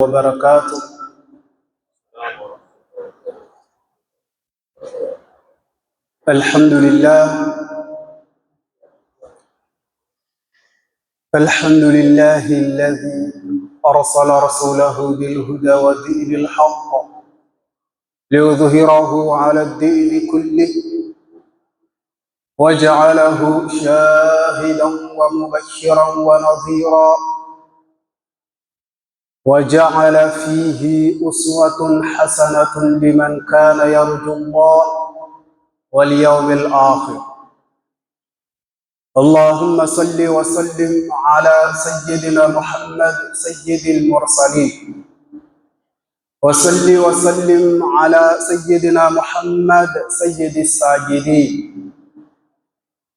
وبركاته. الحمد لله، الحمد لله الذي أرسل رسوله بالهدى ودين الحق ليظهره على الدين كله وجعله شاهدا ومبشرا ونظيرا، وجعل فيه أسوة حسنة لمن كان يرجو الله واليوم الآخر. اللهم صل وسلم على سيدنا محمد سيد المرسلين، وصل وسلم على سيدنا محمد سيد الساجدين،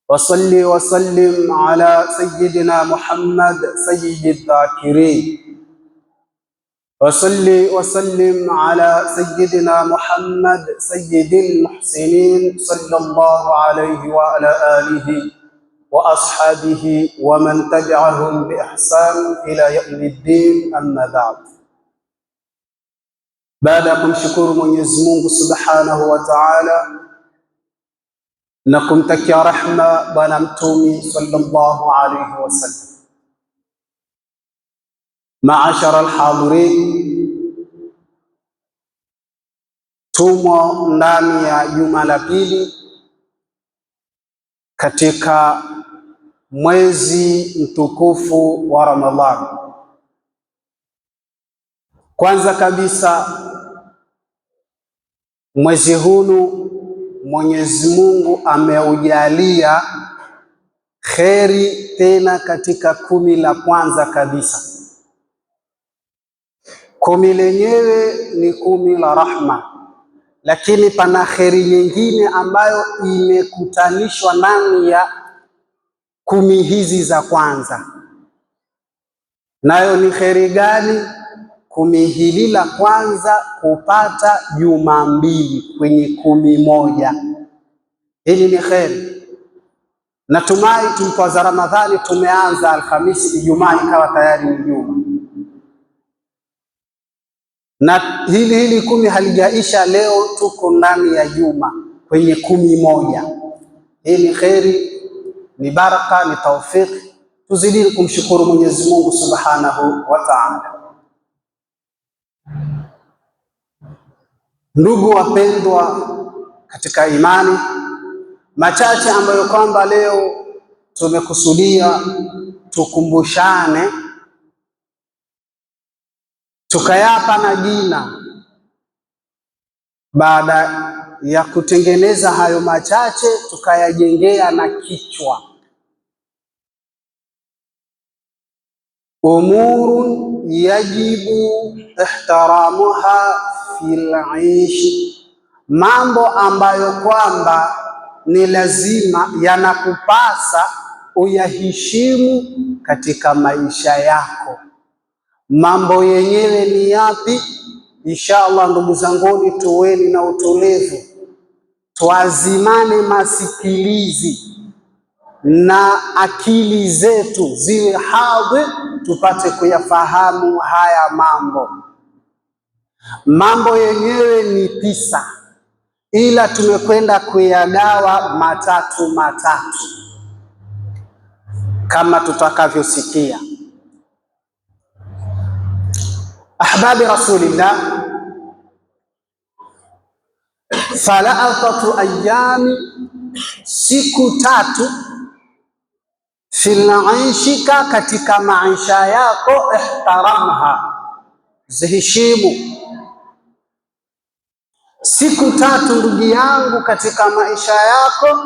وصل وسلم على سيدنا محمد سيد الذاكرين، وصل وسلم على سيدنا محمد سيد المحسنين، صلى الله عليه وعلى آله وأصحابه ومن تبعهم بإحسان إلى يوم الدين. أما بعد، baada ya kumshukuru Mwenyezi Mungu Subhanahu wa Ta'ala na kumtakia rahma Bwana Mtume sallallahu alayhi wasallam, maashara alhadhirin, tumo ndani ya juma la pili katika mwezi mtukufu wa Ramadhani. Kwanza kabisa, mwezi huu Mwenyezi Mungu ameujalia kheri tena katika kumi la kwanza kabisa. Kumi lenyewe ni kumi la rahma, lakini pana kheri nyingine ambayo imekutanishwa ndani ya kumi hizi za kwanza. Nayo ni kheri gani? Kumi hili la kwanza kupata juma mbili kwenye kumi moja, hili ni kheri. Natumai tulipoanza Ramadhani tumeanza Alhamisi, Ijumaa ikawa tayari ni juma, na hili kumi halijaisha. Leo tuko ndani ya juma kwenye kumi moja. Hii ni kheri, ni baraka, ni taufiki. Tuzidi kumshukuru Mwenyezi Mungu Subhanahu wa Ta'ala. Ndugu wapendwa katika imani, machache ambayo kwamba leo tumekusudia tukumbushane, tukayapa na jina. Baada ya kutengeneza hayo machache, tukayajengea na kichwa: umurun yajibu ihtiramuha fil aishi, mambo ambayo kwamba ni lazima yanakupasa uyaheshimu katika maisha yako. Mambo yenyewe ni yapi? Inshallah, ndugu zanguni, tuweni na utulivu, tuazimane masikilizi na akili zetu ziwe hadhi, tupate kuyafahamu haya mambo. Mambo yenyewe ni tisa, ila tumekwenda kuyagawa matatu matatu kama tutakavyosikia. Ahbabi Rasulillah, thalathatu ayami, siku tatu, fil aishika, katika maisha yako, ihtaramha, ziheshimu. Siku tatu ndugu yangu, katika maisha yako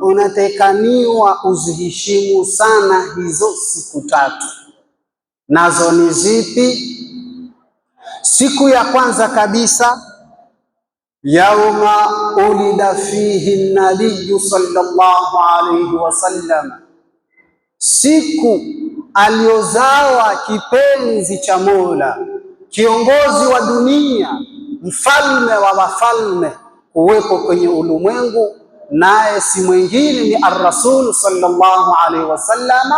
unatekaniwa uziheshimu sana hizo siku tatu. Nazo ni zipi? Siku ya kwanza kabisa, yauma ulida fihi nabiyu sallallahu alayhi wasallam, siku aliozawa kipenzi cha Mola, kiongozi wa dunia, mfalme wa wafalme, kuwepo kwenye ulimwengu, naye si mwingine ni ar-Rasul sallallahu alaihi wasallam.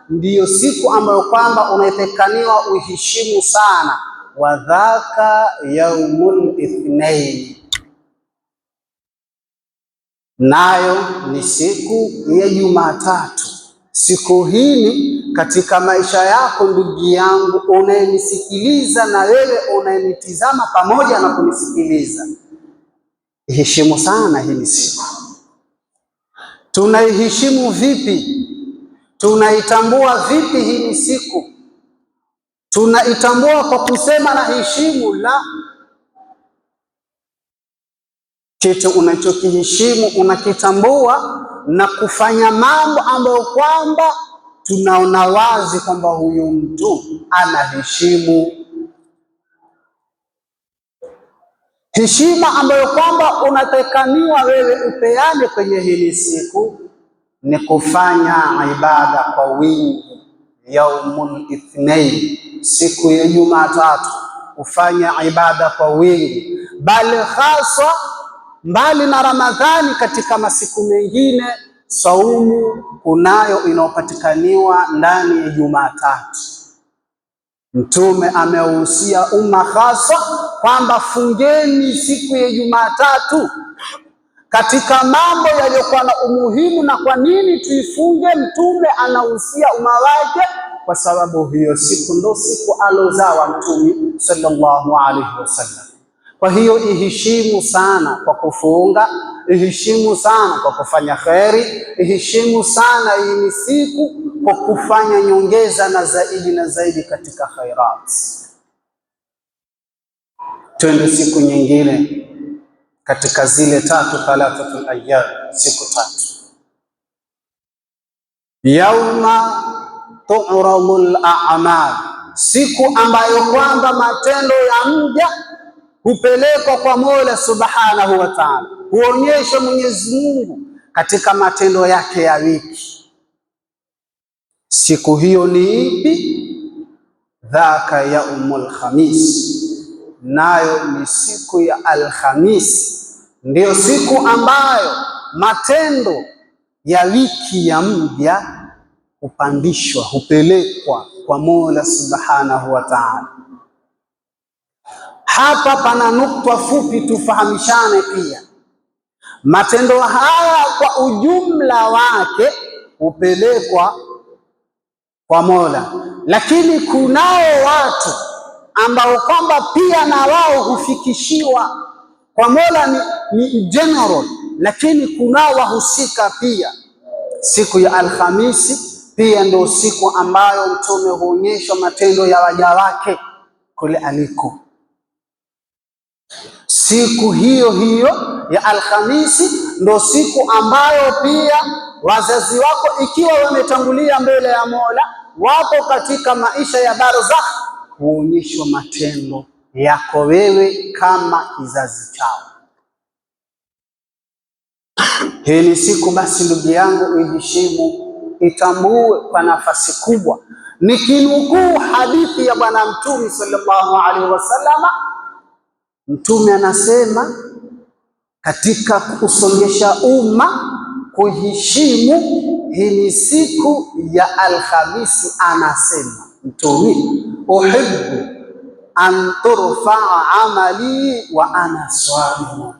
Ndiyo siku ambayo kwamba unaitekaniwa uheshimu sana. Wadhaka yaumul ithnain, nayo ni siku ya Jumatatu. Siku hii katika maisha yako ndugu yangu unayenisikiliza na wewe unayenitizama pamoja na kunisikiliza, iheshimu sana hii siku. Tunaiheshimu vipi? Tunaitambua vipi hii siku? Tunaitambua kwa kusema na heshimu? La, kitu unachokiheshimu unakitambua na kufanya mambo ambayo kwamba tunaona wazi kwamba huyu mtu anaheshimu. Heshima ambayo kwamba unatakaniwa wewe upeane kwenye hili siku ni kufanya ibada kwa wingi. Yaumul ithnain, siku ya Jumatatu, kufanya ibada kwa wingi, bali hasa mbali na Ramadhani, katika masiku mengine saumu kunayo inayopatikaniwa ndani ya Jumatatu. Mtume ameuhusia umma hasa kwamba fungeni siku ya Jumatatu katika mambo yaliyokuwa na umuhimu. Na kwa nini tuifunge? Mtume anahusia umma wake kwa sababu hiyo siku ndo siku alozawa Mtume sallallahu alaihi wasallam. Kwa hiyo iheshimu sana kwa kufunga, iheshimu sana kwa kufanya kheri, iheshimu sana hii ni siku kwa kufanya nyongeza na zaidi na zaidi katika khairat. Twende siku nyingine katika zile tatu, thalathatul ayyam, siku tatu. Yauma tu'radul a'mal, siku ambayo kwamba matendo ya mja hupelekwa kwa Mola Subhanahu wa Ta'ala, huonyesha Mwenyezi Mungu katika matendo yake ya wiki. Siku hiyo ni ipi? Dhaka yaumul khamis, nayo ni siku ya Alhamisi, ndiyo siku ambayo matendo ya wiki ya mja hupandishwa, hupelekwa kwa Mola Subhanahu wa Ta'ala. Hapa pana nukta fupi tufahamishane pia. Matendo haya kwa ujumla wake hupelekwa kwa Mola, lakini kunao watu ambao kwamba pia na wao hufikishiwa kwa Mola ni general, lakini kunao wahusika pia. Siku ya Alhamisi pia ndio siku ambayo Mtume huonyeshwa matendo ya waja wake kule aliko. Siku hiyo hiyo ya Alhamisi ndo siku ambayo pia wazazi wako ikiwa wametangulia mbele ya Mola, wapo katika maisha ya barzakh, huonyeshwa matendo yako wewe kama kizazi chao. Hii ni siku basi, ndugu yangu, uiheshimu, itambue kwa nafasi kubwa. Nikinukuu hadithi ya Bwana Mtume sallallahu alaihi wasallama, Mtume anasema katika kusongesha umma kuheshimu hii ni siku ya Alhamisi, anasema Mtume, uhibbu an turfaa amali wa ana saimu,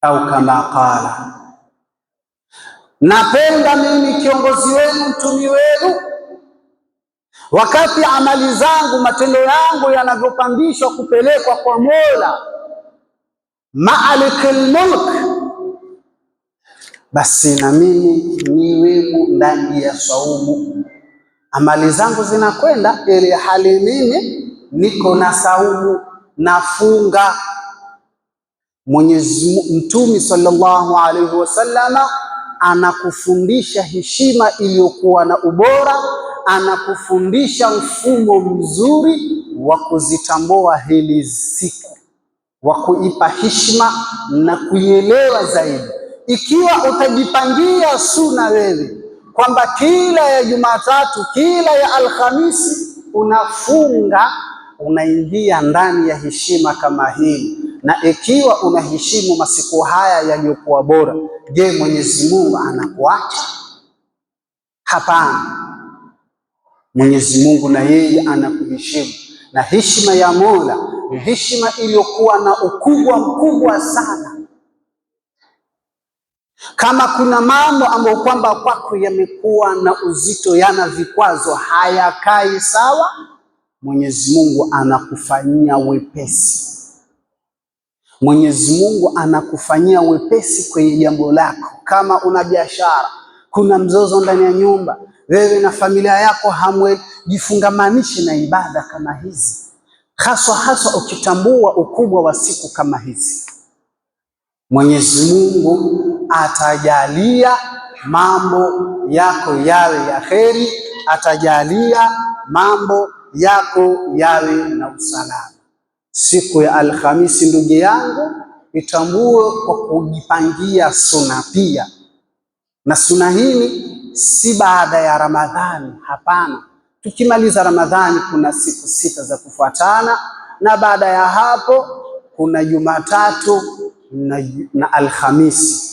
au kama qala, napenda mimi kiongozi wenu mtumi wenu wakati amali zangu matendo yangu yanavyopandishwa kupelekwa kwa Mola Maalikul Mulk, basi na mimi niwemo ndani ya saumu. Amali zangu zinakwenda ili hali mimi niko na saumu, nafunga. Mwenyezi Mtume sallallahu alaihi wasallama anakufundisha heshima iliyokuwa na ubora, anakufundisha mfumo mzuri wa kuzitambua hili siku, wa kuipa heshima na kuielewa zaidi. Ikiwa utajipangia suna wewe kwamba kila ya Jumatatu, kila ya Alhamisi unafunga, unaingia ndani ya heshima kama hii. Na ikiwa unaheshimu masiku haya yaliyokuwa bora, je, Mwenyezi Mungu anakuacha? Hapana. Mwenyezi Mungu na yeye anakuheshimu, na heshima ya Mola ni heshima iliyokuwa na ukubwa mkubwa sana. Kama kuna mambo ambayo kwamba kwako yamekuwa na uzito, yana vikwazo, hayakai sawa, Mwenyezi Mungu anakufanyia wepesi. Mwenyezi Mungu anakufanyia wepesi kwenye jambo lako. Kama una biashara, kuna mzozo ndani ya nyumba, wewe na familia yako hamwejifungamanishe na ibada kama hizi, haswa haswa ukitambua ukubwa wa siku kama hizi, Mwenyezi Mungu atajalia mambo yako yawe ya kheri, atajalia mambo yako yawe na usalama. Siku ya Alhamisi, ndugu yangu, itambue kwa kujipangia suna pia, na suna hili si baada ya Ramadhani. Hapana, tukimaliza Ramadhani kuna siku 6 za kufuatana, na baada ya hapo kuna Jumatatu na Alhamisi.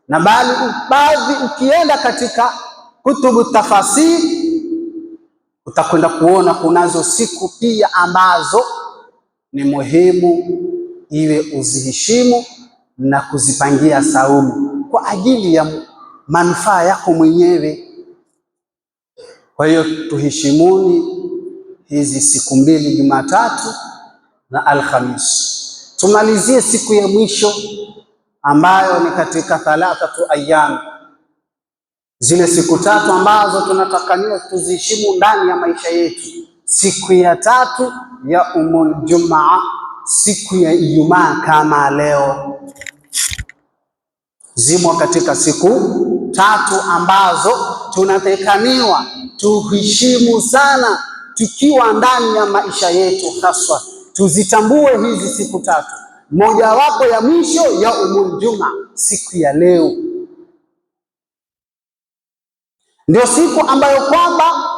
Na bali baadhi ukienda katika kutubu tafasiri utakwenda kuona kunazo siku pia ambazo ni muhimu iwe uziheshimu na kuzipangia saumu kwa ajili ya manufaa yako mwenyewe. Kwa hiyo tuheshimuni hizi siku mbili, Jumatatu na Alhamisi. Tumalizie siku ya mwisho ambayo ni katika 3 ayyam, zile siku 3 ambazo tunatakaniwa tuziheshimu ndani ya maisha yetu. Siku ya 3 ya umul Jumaa, siku ya Ijumaa kama leo, zimo katika siku 3 ambazo tunatakaniwa tuheshimu sana tukiwa ndani ya maisha yetu, haswa tuzitambue hizi siku 3. Mojawapo ya mwisho ya umul Jumaa, siku ya leo, ndio siku ambayo kwamba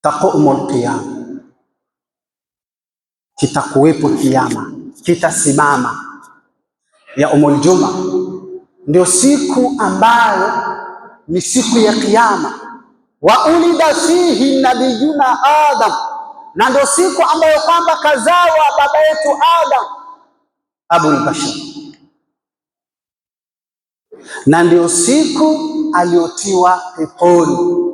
taqumul qiyama, kitakuwepo kiyama, kitasimama. Ya umul Juma ndio siku ambayo ni siku ya kiyama. Wa ulida fihi nabiyuna Adam, na ndio siku ambayo kwamba kazawa baba yetu Adam abul bashar, na ndio siku aliotiwa peponi,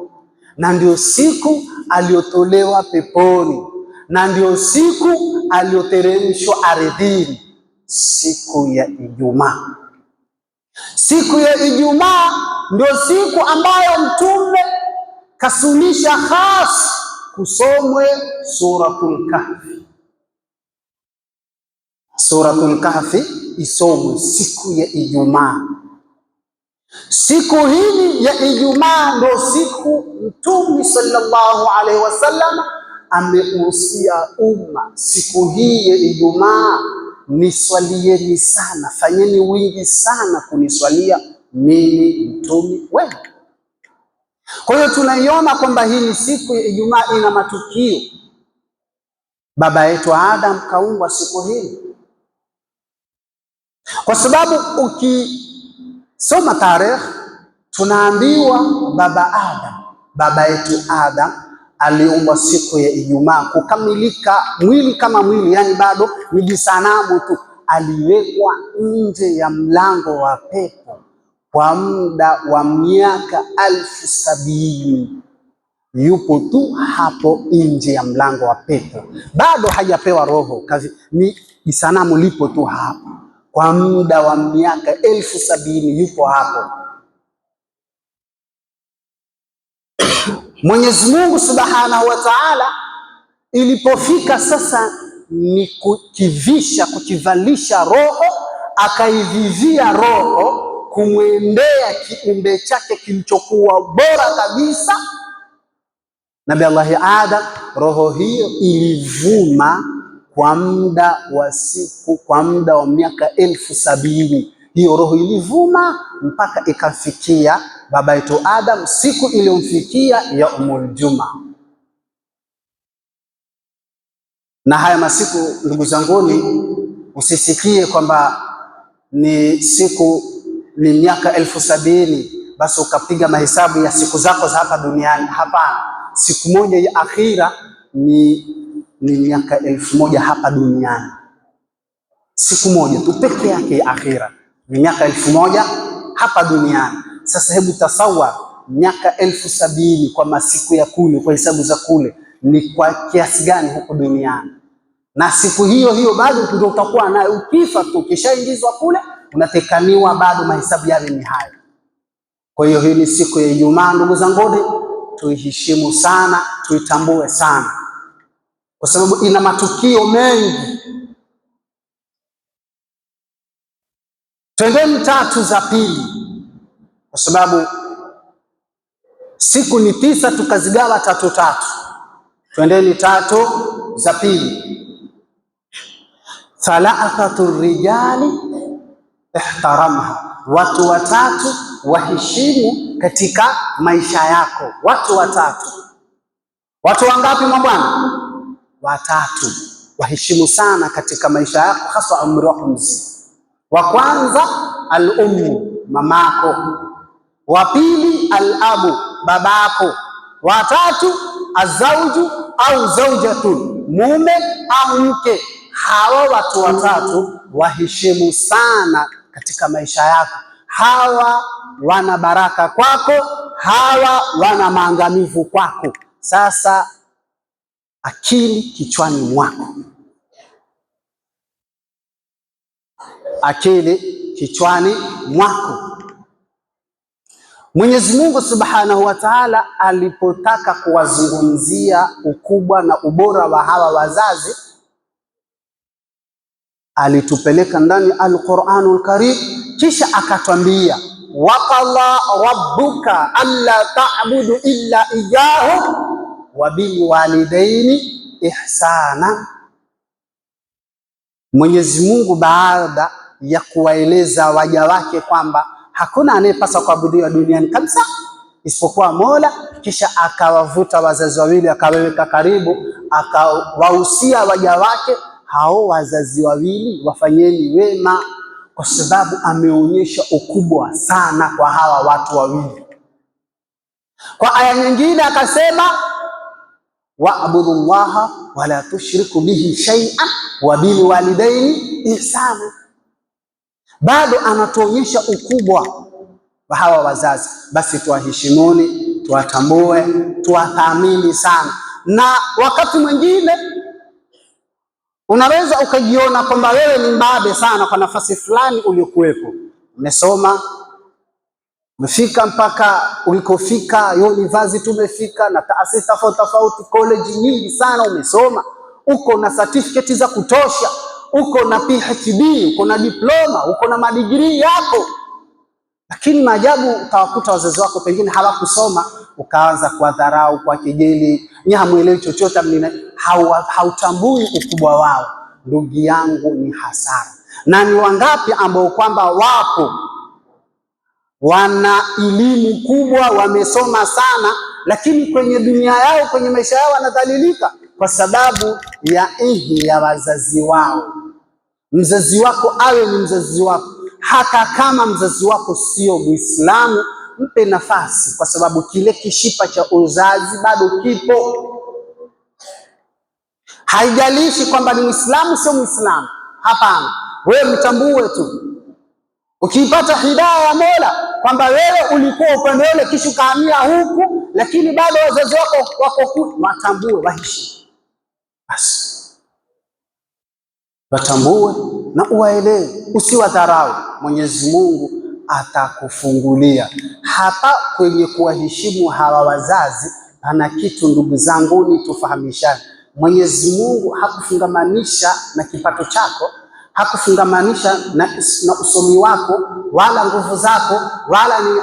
na ndio siku aliotolewa peponi, na ndio siku alioteremshwa ardhini, siku ya Ijumaa. Siku ya Ijumaa ndio siku ambayo Mtume kasunisha khas kusomwe Suratul Kahfi. Suratul Kahfi isomwe siku ya Ijumaa. Siku hii ya Ijumaa ndio siku Mtume sallallahu alaihi wasallam ameusia umma, siku hii ya Ijumaa niswalieni sana, fanyeni wingi sana kuniswalia mimi mtume wenu. Kwa hiyo tunaiona kwamba hii ni siku ya Ijumaa ina matukio. Baba yetu Adam kaumbwa siku hii, kwa sababu ukisoma tarehe tunaambiwa baba Adam, baba yetu Adam aliumbwa siku ya Ijumaa, kukamilika mwili kama mwili, yani bado ni jisanamu tu. Aliwekwa nje ya mlango wa pepo kwa muda wa miaka 70,000. Yupo tu hapo nje ya mlango wa pepo, bado hajapewa roho kazi, ni jisanamu lipo tu hapo kwa muda wa miaka 70,000, yupo hapo. Mwenyezi Mungu Subhanahu wa Ta'ala ilipofika sasa ni kukivisha, kukivalisha roho, akaivivia roho kumwendea kiumbe chake kilichokuwa bora kabisa, Nabii Allah Adam. Roho hiyo ilivuma kwa muda wa siku, kwa muda wa miaka 70,000. Hiyo roho ilivuma mpaka ikafikia baba yetu Adam, siku iliyomfikia ya umul Juma. Na haya masiku ndugu zanguni, usisikie kwamba ni siku ni miaka 70,000. basi ukapiga mahesabu ya siku zako za hapa duniani. Hapana, siku moja ya akhira ni miaka 1000 hapa duniani. Siku moja tu peke yake ya akhira ni miaka 1000 hapa duniani. Sasa hebu tasawar miaka 70,000 kwa masiku ya kule, kwa hesabu za kule ni kwa kiasi gani huko duniani? Na siku hiyo hiyo bado ndio utakuwa nayo. Ukifa tu ukishaingizwa kule unatekaniwa, bado mahesabu yale ni hayo. Kwa hiyo hii ni siku ya Ijumaa, ndugu zanguni, tuiheshimu sana, tuitambue sana, kwa sababu ina matukio mengi. Twendeni tatu za pili, kwa sababu siku ni 9, tukazigawa tatu tatu. Twendeni tatu za pili. Thalathatu rijali ihtaramha, watu watatu waheshimu katika maisha yako. Watu watatu. Watu wangapi mabwana? Watatu waheshimu sana katika maisha yako, hasa umri wako mzima. Wa kwanza al-ummu, mamako. Wa pili al-abu, babako. Wa tatu azauju au zaujatun, mume au mke. Hawa watu watatu waheshimu sana katika maisha yako. Hawa wana baraka kwako, hawa wana maangamivu kwako. Sasa akili kichwani mwako, akili kichwani mwako. Mwenyezi Mungu Subhanahu wa Ta'ala alipotaka kuwazungumzia ukubwa na ubora wa hawa wazazi, alitupeleka ndani Al-Qur'anul Karim, kisha akatwambia waqala rabbuka alla ta'budu illa iyyahu wa bil walidaini ihsana. Mwenyezi Mungu baada ya kuwaeleza waja wake kwamba hakuna anayepaswa kuabudiwa duniani kabisa isipokuwa Mola, kisha akawavuta wazazi wawili akawaweka karibu, akawahusia waja wake hao wazazi wawili wafanyeni wema, kwa sababu ameonyesha ukubwa sana kwa hawa watu wawili. Kwa aya nyingine akasema wa'budullaha wala tushriku bihi shay'an wa bil walidaini ihsana. Bado anatuonyesha ukubwa wa hawa wazazi. Basi tuwaheshimuni, tuwatambue, tuwathamini sana. Na wakati mwingine unaweza ukajiona kwamba wewe ni mbabe sana kwa nafasi fulani uliokuwepo, umesoma, umefika mpaka ulikofika, university umefika na taasisi tofauti tofauti, college nyingi sana umesoma, uko na certificate za kutosha, uko na PhD, uko na diploma, uko na madigrii yako. Lakini maajabu utawakuta wazazi wako pengine hawakusoma, ukaanza kuwadharau, kwa kejeli, ni hamuelewi chochote, hautambui ukubwa wao. Ndugu yangu, ni hasara. Na ni wangapi ambao kwamba wapo wana elimu kubwa, wamesoma sana, lakini kwenye dunia yao, kwenye maisha yao wanadhalilika kwa sababu ya ihi ya wazazi wao. Mzazi wako awe ni mzazi wako, hata kama mzazi wako sio Muislamu, mpe nafasi, kwa sababu kile kishipa cha uzazi bado kipo. Haijalishi kwamba ni Muislamu sio Muislamu, hapana, wewe mtambue tu. Ukiipata hidaya ya Mola kwamba wewe ulikuwa upande ule kisha ukahamia huku, lakini bado wazazi wako wako kule, watambue, waheshimu. Basi watambue na uwaelewe, usiwadharau. Mwenyezi Mungu atakufungulia. Hapa kwenye kuwaheshimu hawa wazazi pana kitu, ndugu zangu, ni tufahamishane. Mwenyezi Mungu hakufungamanisha na kipato chako, hakufungamanisha na usomi wako wala nguvu zako wala ni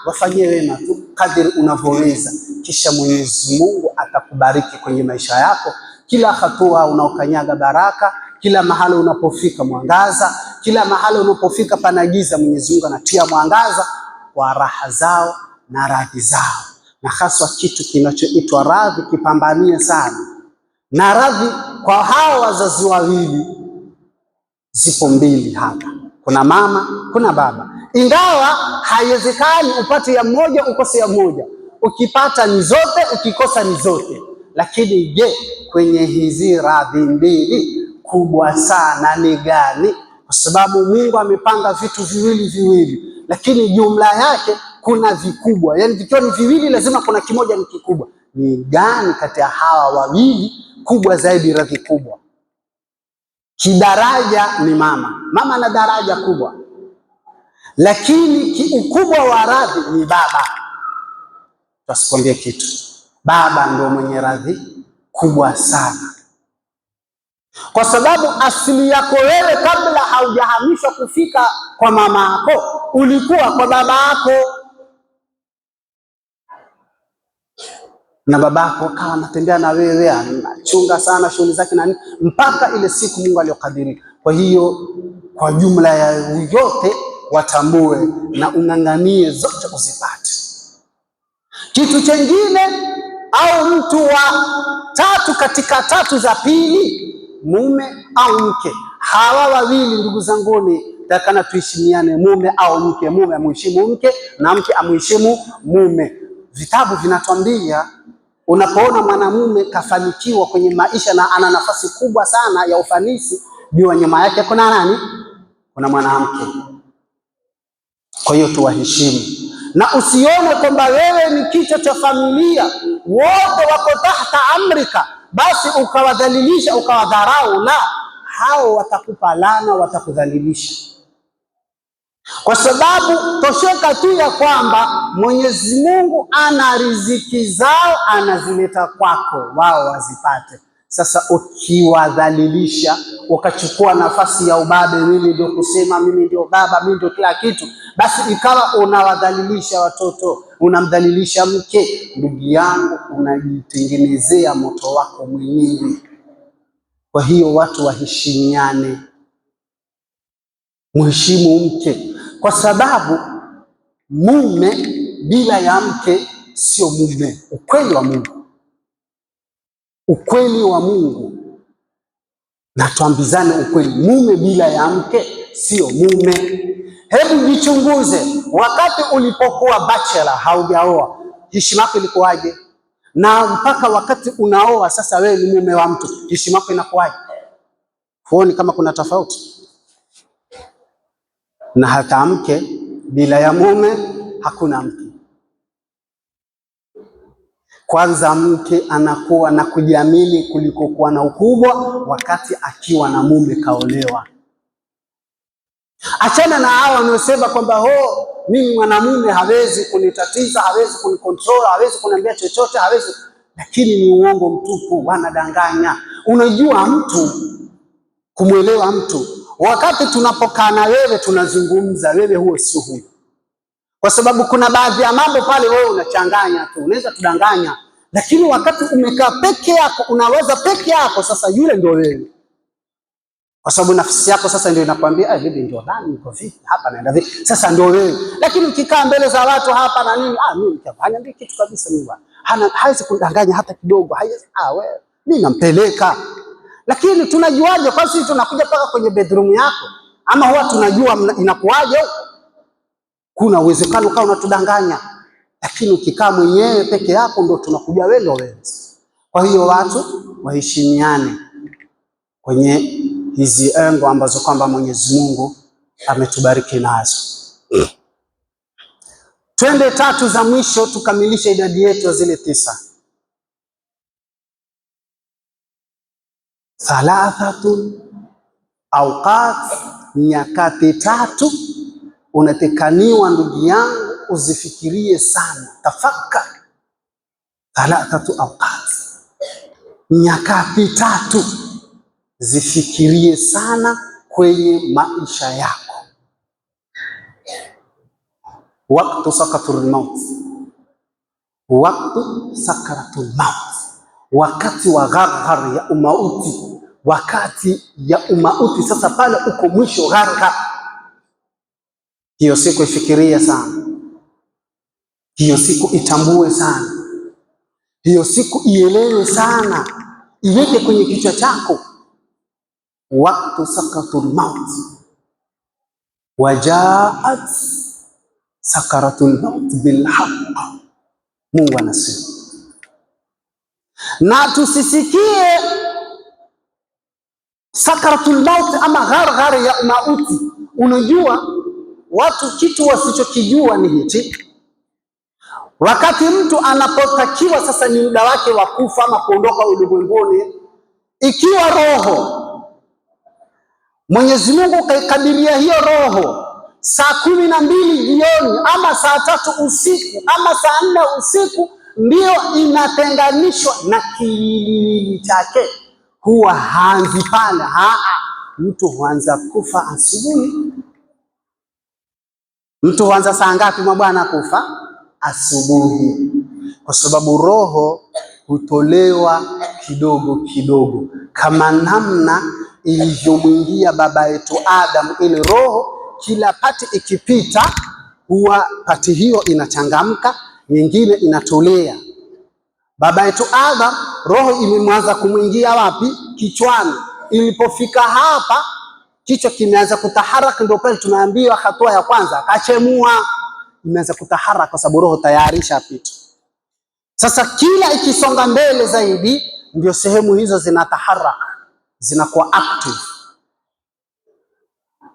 wafanyie wema tu kadiri unavyoweza, kisha Mwenyezi Mungu atakubariki kwenye maisha yako. Kila hatua unaokanyaga baraka, kila mahali unapofika mwangaza, kila mahali unapofika pana giza, Mwenyezi Mungu anatia mwangaza kwa raha zao na radhi zao. Na haswa kitu kinachoitwa radhi, kipambanie sana na radhi kwa hao wazazi wawili. Zipo mbili hapa, kuna mama, kuna baba. Ingawa haiwezekani upate ya mmoja ukose ya mmoja, ukipata ni zote, ukikosa ni zote. Lakini je, kwenye hizi radhi mbili kubwa sana ni gani? Kwa sababu Mungu amepanga vitu viwili viwili, lakini jumla yake kuna vikubwa, yaani vikiwa ni viwili lazima kuna kimoja ni kikubwa. Ni gani kati ya hawa wawili kubwa zaidi, radhi kubwa? Kidaraja ni mama, mama ana daraja kubwa, lakini kiukubwa wa radhi ni baba. Tusikwambie kitu, baba ndio mwenye radhi kubwa sana, kwa sababu asili yako wewe kabla haujahamishwa kufika kwa mama yako ulikuwa kwa baba yako, na babako akawa anatembea na wewe, anachunga sana shughuli zake na nini, mpaka ile siku Mungu aliyokadiria. Kwa hiyo kwa jumla ya yote watambue na ung'ang'anie zote uzipate. Kitu chengine au mtu wa tatu katika tatu za pili, mume au mke, hawa wawili ndugu zanguni, takana tuheshimiane, mume au mke. Mume amuheshimu mke na mke amuheshimu mume. Vitabu vinatwambia unapoona mwanamume kafanikiwa kwenye maisha na ana nafasi kubwa sana ya ufanisi, jua nyuma yake kuna nani? Kuna mwanamke. Kwa hiyo tuwaheshimu, na usione kwamba wewe ni kichwa cha familia, wote wako tahta amrika, basi ukawadhalilisha ukawadharau. La, hao watakupa lana, watakudhalilisha, kwa sababu tosheka tu ya kwamba Mwenyezi Mungu ana riziki zao anazileta kwako, wao wazipate. Sasa ukiwadhalilisha ukachukua nafasi ya ubabe, mimi ndio kusema, mimi ndio baba, mimi ndio kila kitu, basi ikawa unawadhalilisha watoto, unamdhalilisha mke, ndugu yangu, unajitengenezea moto wako mwenyewe. Kwa hiyo watu waheshimiane, muheshimu mke, kwa sababu mume bila ya mke sio mume. Ukweli wa Mungu, ukweli wa Mungu, na tuambizane ukweli, mume bila ya mke sio mume. Hebu jichunguze, wakati ulipokuwa bachelor, haujaoa, heshima yako ilikuwaje? Na mpaka wakati unaoa sasa, wewe ni mume wa mtu, heshima yako inakuwaje? Huoni kama kuna tofauti? Na hata mke bila ya mume hakuna mke. Kwanza mke anakuwa na kujiamini kuliko kuwa na ukubwa wakati akiwa na mume kaolewa. Achana na hao wanaosema kwamba ho, mimi mwanamume hawezi kunitatiza, hawezi kunicontrol, hawezi kuniambia chochote, hawezi. Lakini ni uongo mtupu, wanadanganya. Unajua mtu kumwelewa mtu, wakati tunapokaa na wewe tunazungumza, wewe huo sio huyo, kwa sababu kuna baadhi ya mambo pale wewe unachanganya tu, unaweza tudanganya, lakini wakati umekaa peke yako, unaweza peke yako, sasa yule ndio wewe, kwa sababu nafsi yako sasa ndio inakwambia ah, hivi ndio nani, niko vipi hapa, naenda vipi, sasa ndio wewe. Lakini ukikaa mbele za watu hapa na nini, ah, mimi nitafanya ndio kitu kabisa, mimi bwana hana, hawezi kudanganya hata kidogo, haiwezi. Ah, wewe mimi nampeleka. Lakini tunajuaje? Kwa sisi tunakuja mpaka kwenye bedroom yako, ama huwa tunajua inakuwaje huko? Kuna uwezekano kama unatudanganya, lakini ukikaa mwenyewe peke yako ndio tunakuja wewe ndio wewe. Kwa hiyo watu waheshimiane kwenye hizi engo ambazo kwamba Mwenyezi Mungu ametubariki nazo. Twende tatu za mwisho tukamilishe idadi yetu ya zile 9. Thalathatun awqat, nyakati tatu unatekaniwa ndugu yangu uzifikirie sana, tafakar. Thalathatu awqat, nyakati tatu zifikirie sana kwenye maisha yako. Waktu sakatul maut, waktu sakaratul maut, wakati wa gharghar ya umauti, wakati ya umauti. Sasa pale uko mwisho gharghar, hiyo siku ifikirie sana, hiyo siku itambue sana, hiyo siku ielewe sana, iweke kwenye kichwa chako. Waktu sakatul maut wajaat Sakaratul maut bil haqq, Mungu anasema. Na tusisikie sakaratul maut ama gharghar ya mauti. Unajua watu kitu wasichokijua ni hichi, wakati mtu anapotakiwa sasa ni muda wake wa kufa ama kuondoka ulimwenguni, ikiwa roho Mwenyezi Mungu kaikadiria hiyo roho saa 12 jioni ama saa 3 usiku ama saa 4 usiku ndiyo inatenganishwa na kiwiliwili chake, huwa haanzi pale. Mtu huanza kufa asubuhi. Mtu huanza saa ngapi mabwana kufa? Asubuhi, kwa sababu roho hutolewa kidogo kidogo, kama namna ilivyomwingia baba yetu Adam. Ile roho kila pati ikipita, huwa pati hiyo inachangamka, nyingine inatolea. Baba yetu Adam roho imemwanza kumwingia wapi? Kichwani. Ilipofika hapa kichwa kimeanza kutaharaka, ndio pale tunaambiwa hatua ya kwanza akachemua, imeanza kutaharaka kwa sababu roho tayari ishapita. Sasa kila ikisonga mbele zaidi, ndio sehemu hizo zinataharaka, zinakuwa active.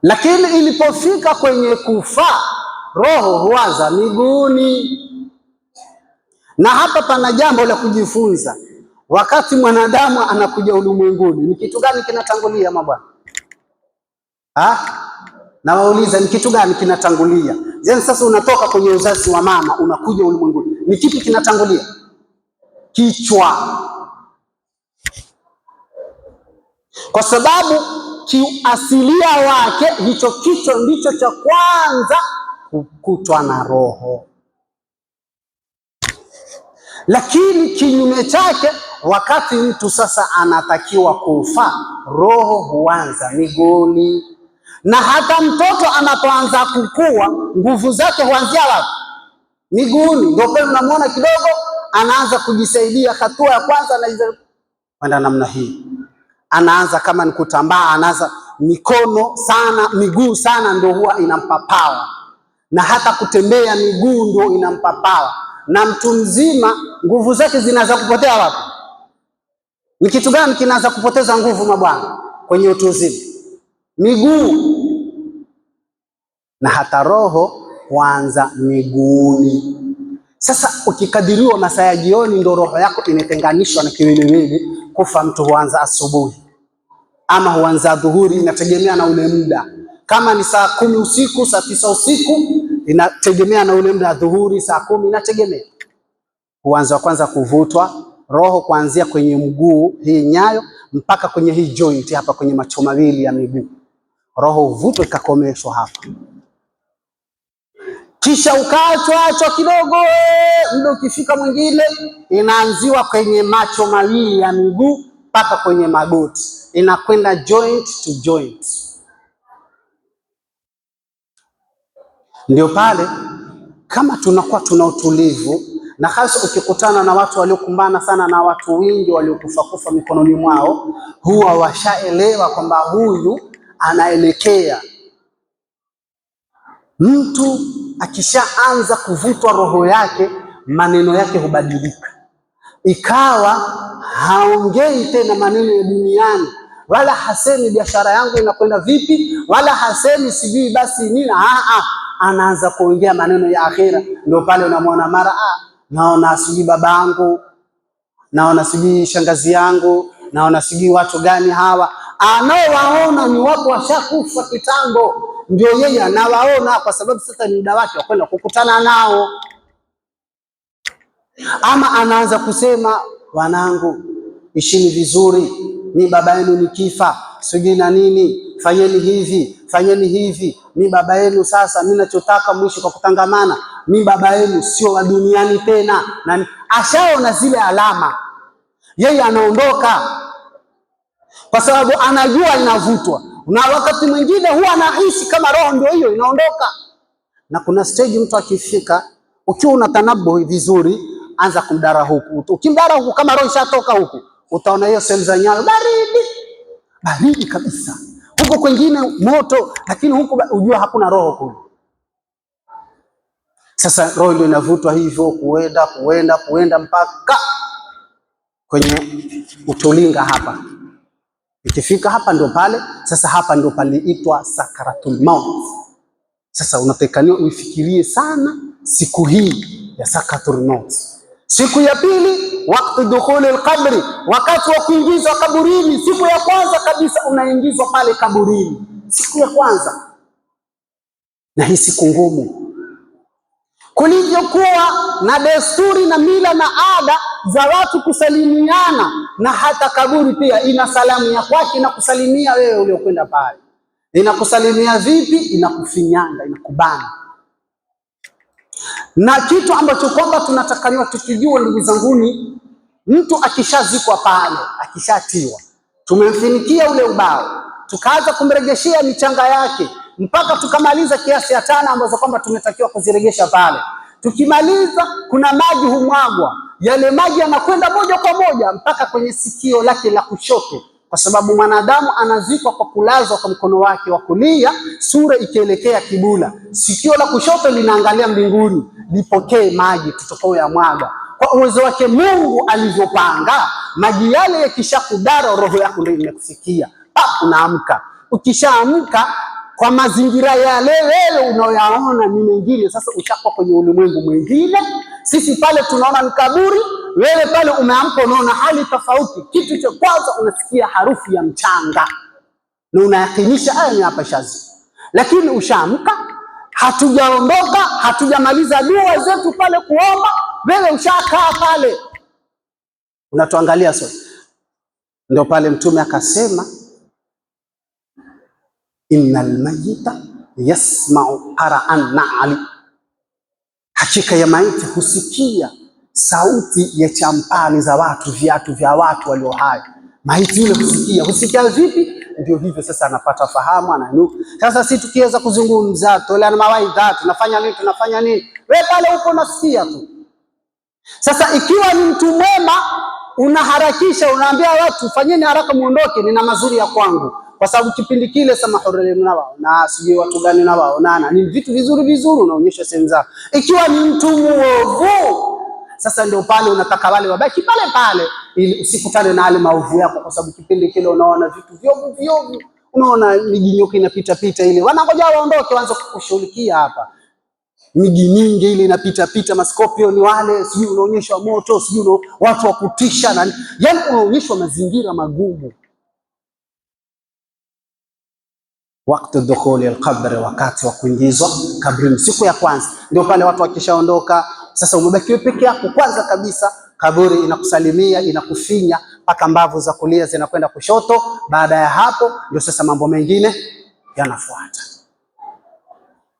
Lakini ilipofika kwenye kufa, roho huanza miguuni. Na hapa pana jambo la kujifunza. Wakati mwanadamu anakuja ulimwenguni, ni kitu gani kinatangulia mabwana? Nawauliza, ni kitu gani kinatangulia? Yaani sasa unatoka kwenye uzazi wa mama unakuja ulimwenguni, ni kipi kinatangulia? Kichwa. Kwa sababu kiasilia wake hicho kichwa ndicho cha kwanza kukutwa na roho. Lakini kinyume chake, wakati mtu sasa anatakiwa kufa, roho huanza miguuni. Na hata mtoto anapoanza kukua, nguvu zake huanzia wapi? Miguuni. Ndio pale unamuona kidogo anaanza kujisaidia. Hatua ya kwanza anaanza kwenda namna hii, anaanza kama ni kutambaa, anaanza mikono sana, miguu sana ndio huwa inampa power, na hata kutembea miguu ndio inampa power. Na mtu mzima nguvu zake zinaanza kupotea wapi? Ni kitu gani kinaanza kupoteza nguvu mabwana kwenye utu uzima? Miguu. Na hata roho huanza miguuni. Sasa ukikadiriwa masaa ya jioni ndio roho yako imetenganishwa na kiwiliwili, kufa mtu huanza asubuhi ama huanza dhuhuri, inategemea na ule muda. Kama ni saa 10 usiku, saa 9 usiku, inategemea na ule muda, dhuhuri saa 10, inategemea. Huanza kwanza kuvutwa roho kuanzia kwenye mguu, hii nyayo, mpaka kwenye hii joint hapa kwenye macho mawili ya miguu. Roho huvutwa ikakomeshwa hapa, kisha ukaachwa achwa kidogo, muda ukifika mwingine inaanziwa kwenye macho mawili ya miguu mpaka kwenye magoti, inakwenda joint to joint. Ndio pale kama tunakuwa tuna utulivu, na hasa ukikutana na watu waliokumbana sana na watu wengi waliokufa kufa mikononi mwao, huwa washaelewa kwamba huyu anaelekea. Mtu akishaanza kuvutwa roho yake, maneno yake hubadilika, ikawa haongei tena maneno ya duniani, wala hasemi biashara yangu inakwenda vipi, wala hasemi sijui basi nini. Anaanza kuongea maneno ya akhira. Ndio pale unamwona mara naona sijui babangu, naona sijui shangazi yangu, naona sijui watu gani hawa. Anaowaona ni watu washakufa kitambo, ndio yeye anawaona, kwa sababu sasa ni muda wake wa kwenda kukutana nao. Ama anaanza kusema, wanangu ishini vizuri, mi baba yenu nikifa sijui na nini, fanyeni hivi, fanyeni hivi, mi baba yenu sasa, mi nachotaka mwishi kwa kutangamana, mi baba yenu sio wa duniani tena. Na ashaona zile alama, yeye anaondoka kwa sababu anajua inavutwa. Na wakati mwingine huwa anahisi kama roho ndio hiyo inaondoka. Na kuna stage mtu akifika, ukiwa unatanabuhi vizuri, anza kumdara huku. Ukimdara huku kama roho ishatoka huku, utaona hiyo sehemu za nyayo baridi baridi kabisa, huko kwingine moto, lakini huku ujua hakuna roho kule. Sasa roho ndio inavutwa hivyo kuenda kuenda kuenda mpaka kwenye utulinga hapa. Ikifika hapa ndio pale sasa, hapa ndio paliitwa sakaratul maut. Sasa unatakaniwa uifikirie sana siku hii ya sakaratul maut. Siku ya pili, wakati dukhuli alqabri, wakati wa kuingizwa kaburini. Siku ya kwanza kabisa unaingizwa pale kaburini, siku ya kwanza, na hii siku ngumu kulivyokuwa na desturi na mila na ada za watu kusalimiana, na hata kaburi pia ina salamu ya kwake na kusalimia wewe uliokwenda pale. Inakusalimia vipi? Inakufinyanga, inakubana. Na kitu ambacho kwamba tunatakaniwa tukijua, ndugu zanguni, mtu akishazikwa pale, akishatiwa, tumemfinikia ule ubao, tukaanza kumregeshea michanga yake mpaka tukamaliza kiasi ya tano ambazo kwamba tumetakiwa kuziregesha pale. Tukimaliza, kuna maji humwagwa, yale maji yanakwenda moja kwa moja mpaka kwenye sikio lake la kushoto, kwa sababu mwanadamu anazikwa kwa kulazwa kwa mkono wake wa kulia, sura ikielekea kibula, sikio la kushoto linaangalia mbinguni, lipokee maji tutakayoyamwaga. Kwa uwezo wake Mungu alivyopanga, maji yale yakishakudara, roho yako ndio imekufikia, unaamka. Ukishaamka kwa mazingira yale wewe unayoyaona ni mengine, sasa ushakuwa kwenye ulimwengu mwingine. Sisi pale tunaona ni kaburi, wewe pale umeamka unaona hali tofauti. Kitu cha kwanza unasikia harufu ya mchanga na unayakinisha haya ni hapa shazi, lakini ushaamka, hatujaondoka, hatujamaliza dua zetu pale kuomba, wewe ushakaa pale unatuangalia sote. Ndio pale Mtume akasema innal mayita yasma'u qara'an na'li, hakika ya maiti husikia sauti ya champali za watu, viatu vya watu walio hai. Maiti yule husikia. Husikia vipi? Ndio hivyo sasa, anapata fahamu, anainuka. Sasa si tukiweza kuzungumza, toleana mawaidha, tunafanya nini, tunafanya nini, wewe pale upo unasikia tu. Sasa ikiwa ni mtu mwema, unaharakisha, unaambia watu fanyeni haraka, muondoke, nina mazuri ya kwangu, kwa sababu kipindi kile na sijui watu gani na waonana, ni vitu vizuri vizuri, unaonyesha sehemu zako. Ikiwa ni mtu muovu, sasa ndio pale unataka wale wabaki pale pale, ili usikutane na yale maovu yako, kwa sababu kipindi kile unaona vitu vyovu vyovu, unaona mijinyoka inapita pita ile, wanangoja waondoke waanze kukushughulikia hapa. Miji mingi ile inapita pita, maskopioni wale, sijui unaonyeshwa moto, sijui watu wa kutisha na yani, unaonyeshwa mazingira magumu. Wakati dukhuli alqabri, wakati wa kuingizwa kabrini, siku ya kwanza. Ndio pale watu wakishaondoka, sasa umebaki peke yako. Kwanza kabisa kaburi inakusalimia, inakufinya mpaka mbavu za kulia zinakwenda kushoto. Baada ya hapo ndio sasa mambo mengine yanafuata.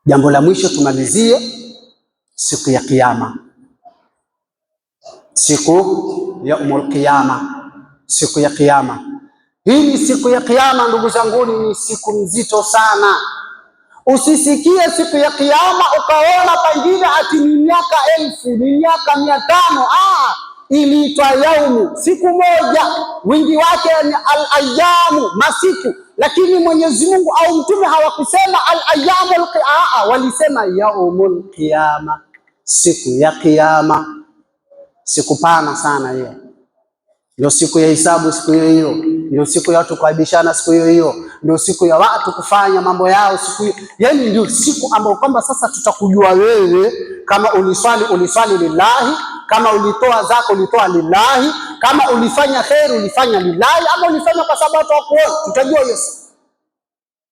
Jambo la mwisho tumalizie, siku ya Kiyama, siku ya umul qiyama, siku ya Kiyama. Hii ni siku ya Kiyama, ndugu zanguni, ni siku nzito sana. Usisikie siku ya Kiyama ukaona pengine ati ni miaka 1000, ni miaka 500. Iliitwa yaumu, siku moja, wingi wake ni al-ayamu, masiku. Lakini Mwenyezi Mungu au Mtume hawakusema al-ayamu, walisema yaumul qiyama, siku ya Kiyama. Siku pana sana hiyo, ndio siku ya hisabu, siku hiyo hiyo ndio siku ya watu kuaibishana, siku hiyo hiyo ndio siku ya watu kufanya mambo yao, siku hiyo. Yani ndio siku ambayo kwamba sasa tutakujua wewe kama uliswali, uliswali lillahi, kama ulitoa zako ulitoa lillahi, kama ulifanya kheri ulifanya lillahi, ama ulifanya kwa sababu watu wakuona. Tutajua hiyo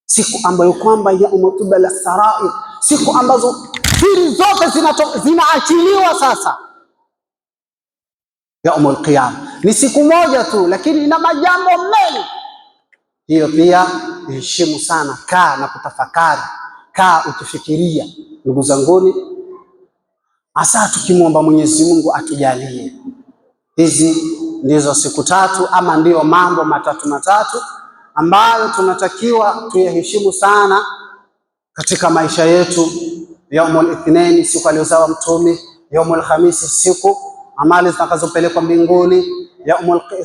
siku ambayo kwamba ya umutubala sarair, siku ambazo siri zote zinaachiliwa sasa. Yaumul qiyama ni siku moja tu, lakini ina majambo mengi. Hiyo pia heshimu sana, kaa na kutafakari, kaa ukifikiria. Ndugu zanguni, hasa tukimwomba Mwenyezi Mungu atujalie. Hizi ndizo siku tatu ama ndiyo mambo matatu matatu ambayo tunatakiwa tuyaheshimu sana katika maisha yetu. Yaumul ithnaini, siku aliyozawa Mtume. Yaumul khamisi, siku amali zitakazopelekwa mbinguni.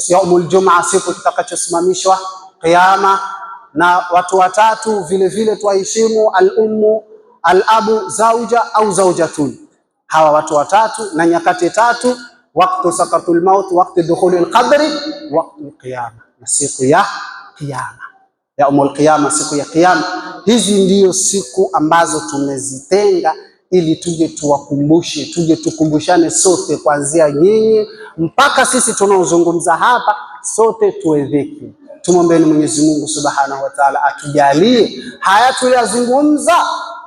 Yaumul jumaa, siku kitakachosimamishwa kiyama. Na watu watatu vile vile tuwaheshimu, al-ummu, al-abu, zauja au zaujatun. Hawa watu watatu na nyakati tatu, waktu sakatul maut, waktu dukhulil qabri, waktu qiyama, na siku ya qiyama, yaumul qiyama, siku ya qiyama. Hizi ndiyo siku ambazo tumezitenga ili tuje tuwakumbushe, tuje tukumbushane sote, kuanzia nyinyi mpaka sisi tunaozungumza hapa, sote tuedhiki. Tumwombeni Mwenyezi Mungu Subhanahu wa Ta'ala atujalie haya tuliyazungumza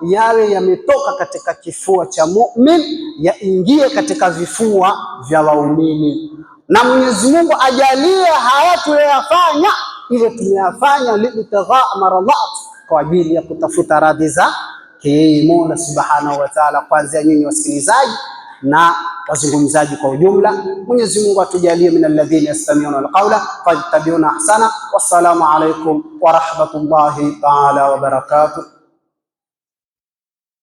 yawe yametoka katika kifua cha mu'min yaingie katika vifua vya waumini, na Mwenyezi Mungu ajalie haya tuliyafanya ile tumeyafanya libtigha maradhat, kwa ajili ya kutafuta radhi za yeye Mola Subhanahu wa Ta'ala, kuanzia nyinyi wasikilizaji na wazungumzaji kwa ujumla. Mwenyezi Mungu atujalie min alladhina yastami'una alqawla fayattabi'una ahsana. Wassalamu alaikum wa rahmatullahi ta'ala wa barakatuh.